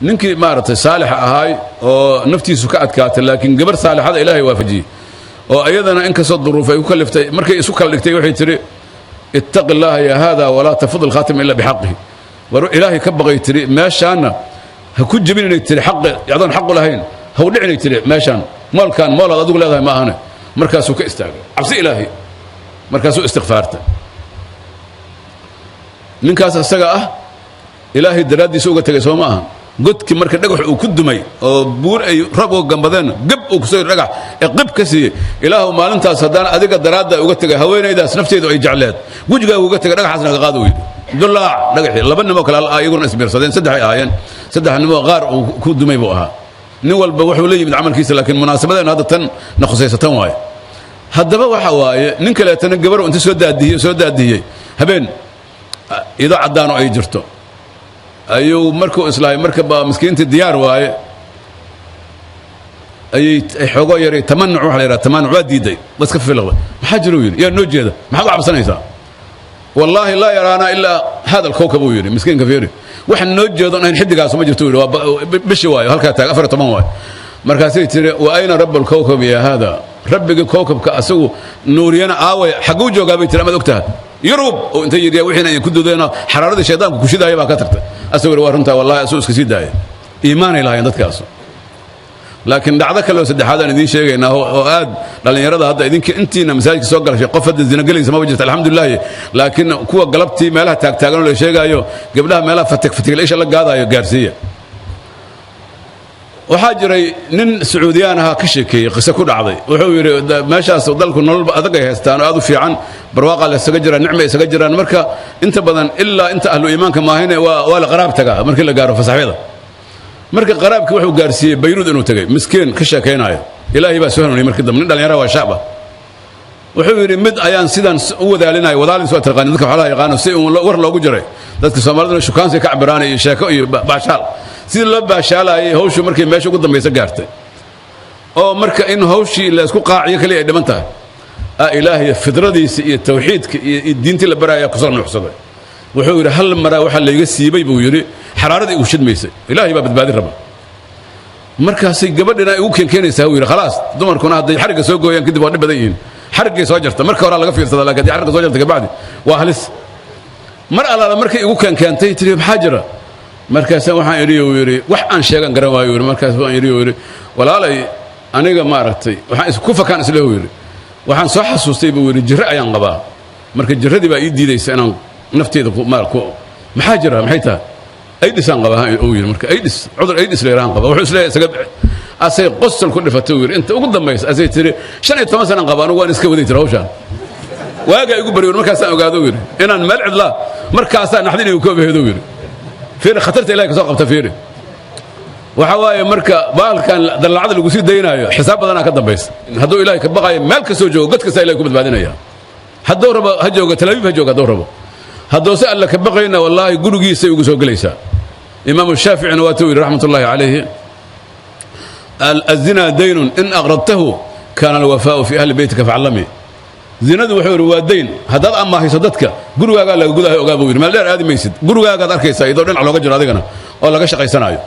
Ninkii maaragtay saalixa ahaay oo naftiisu ka adkaatay, laakiin gabar saalixada Ilaahay waafajiyey, oo iyadana inkastoo duruuf ay ku kaliftay, markay isu kala dhigtay waxay tidhi: "Ittaqi Illaaha ya haada, walaa tafud alkhaatima ila bixaqihi." War Ilaahay ka baqay, tiri, meeshaanna ha ku jebin, inay tiri, xaqi adoon xaqu lahayn ha u dhicinay, tiri, meeshaan moolkaan moolaad adigu leedahay ma ahane. Markaasuu ka istaagay cabsi Ilaahay, markaasuu istikfaarta. Ninkaas isaga ah Ilaahay daraaddiisa uga tegay, soo ma aha? Godkii marka dhagax uu ku dumay oo buur ay roob uga gambadeen, gab uu kusoo yidhi, dhagax ee qib ka siiyey: "Ilaahu, maalintaas haddaan adiga daraadda uga tegay, haweenaydaas nafteedu ay jecleed wejigaaga uga tegay, dhagaxaas naga qaad," uu yidhi. Dulaac dhagaxii. Laba nimoo kale iyaguna isbiirsadeen, saddex ay ahaayeen, saddex nimoo qaar uu ku dumay buu ahaa. Nin walba wuxuu la yimid camalkiisa, laakiin munaasabadeena hadda tan na khusaysa tan waaye. Haddaba waxa waaye, nin kaleetana gabar inta soo daadihiyey, soo daadihiyey, habeen ido caddaano ay jirto ayuu markuu islahay, marka ba miskiintii diyaar waaye, ayay xoogoo yaray tamanuc. Waxa la yidhaha tamanuc waa diiday, waa iska filiqday. "Maxaa jira?" uu yidhi. "Yaa noo jeeda? Maxaad u cabsanaysaa?" "Wallaahi laa yaraana ilaa hada alkowkab," uu yidhi. Miskiinka fiiri. "Wax noo jeedo ahayn xiddigaasu ma jirto," yidhi. "Waa bishi waayo, halkaa taag, 14 waayo." Markaasay tiri: "Wa ayna rabu alkowkab ya haada? Rabbigii kowkabka asagu nuuriyana aaway? Xagguu joogaa?" bay tiri. "Amaad og tahay Yurub oo inta yidhi wixiina ay ku dudeenoo xaraaradii shaydaanku ku shidaaya baa ka tagtay." Asagoo yidhi: "Waa runtaa wallahi." Asuu iska sii daaya. Iimaanay lahaayeen dadkaas. Laakiin dhacdo kale oo saddexaad aan idiin sheegaynaa oo aad dhallinyarada hadda idinka intiina masaajidka soo galashay, qof hadda zina gelaysa maba jirto, alxamdulilah, laakiin kuwa galabtii meelaha taagtaagan oo la sheegaayo, gabdhaha meelaha fatig fatigla isha la gaadaayo, gaarsiiya. Waxaa jiray nin Sacuudiyaan ahaa ka sheekeeyey qiso ku dhacday. Wuxuu yidhi meeshaas dalku nolol adag ay haystaan oo aad u fiican, barwaaqaa la isaga jiraan, nicma isaga jiraan. Marka inta badan ilaa inta ahlu iimaanka maahine waa la qaraab tagaa markii la gaaro fasaxyada. Marka qaraabkii wuxuu gaarsiiyey Bayruud inuu tegey. Miskiin ka sheekaynaayo, Ilaahay baa soo hanuuniyey markii dambe. Nin dhalinyara waa shaaba. Wuxuu yidhi: "Mid ayaan sidan u wadaalinaya." Wadaalin soo taqaani, dadka xoolaha yaqaano, si uun war loogu jiray. Dadka Soomaaliduna shukaansi ka cabiraanay iyo sheeko iyo baashaal. Sidii loo baashaalayay, hawshu markay meesha ugu dambaysa gaartay, oo marka in hawshii la isku qaaciyo kaliya ay dhiman tahay, Ilaahay fidradiisa iyo tawxiidka iyo diintii la baraya kusoo nuuxsaday. Wuxuu yidhi: "Hal maraa waxaa layga siibay," buu yidhi, "xaraaradii igu shidmaysay. Ilaahay baa badbaadin raba." Markaasay gabadhina igu keenkeenaysaa, uu yidhi. Khalaas, dumarkuna hadday xarigga soo gooyaan kadib waa dhib badan yihiin. Xariggay soo jarta marka horaa laga fiirsada, lakin haddii xarigga soo jarta kabacdi waa halis. Mar allaala markay igu keenkeentay, tiri: "Maxaa jira?" Markaasa waxaan idhi, uu yidhi, wax aan sheegan garan waayo, yidhi. Markaas waan idhi, uu yidhi, "Walaalay, aniga maaragtay waxaan ku fakaan isle," uu yidhi, "waxaan soo xasuustay," buu yidhi, "jirro ayaan qabaa. Marka jirradii baa ii diidaysa inaan nafteeda ku maxaa jira? Maxay tahay?" "Aidhisaan qabaa," uu yidhi. Marka aidhis, cudur aidhis la yidhahan qaba. Wuxuu isleeyahay isaga asay qosol ku dhifatay, uu yidhi. Inta ugu dambaysa asay tiri: "15 sanaan qaba anigu, waan iska waday," tiri, "hawshaan waagaa igu baryo. Markaasaan ogaado," uu yidhi, "inaan meel cidlaa. Markaasaa naxdin igu koobaheedo," uu yidhi. Fiiri khatarta Ilahay ka soo qabta. Fiiri, waxa waaye, marka baalkan dallacada lagu sii daynaayo, xisaab badanaa ka dambaysa. Hadduu Ilahay ka baqayo, meel kastoo joogo, god kasta Ilahay ku badbaadinaya. Hadduu rabo ha joogo Tel Aviv, ha joogo hadduu rabo. Hadduuse Alla ka baqayna, wallaahi gurigiisay ugu soo gelaysaa. Imaamu Shaaficina waatuu yidhi, raxmat ullaahi calayhi: "Azinaa daynun, in aqradtahu kaana alwafaa'u fi ahli beytika faclami." Zinadu, wuxuu yidhi, waa dayn. Haddaad amaahiso dadka, gurigaagaa laga gudahay, ogaa, buu yidhi. Meel dheer aadi maysid, gurigaagaad arkaysaa iyadoo dhinac looga jiro adigana oo laga shaqaysanaayo.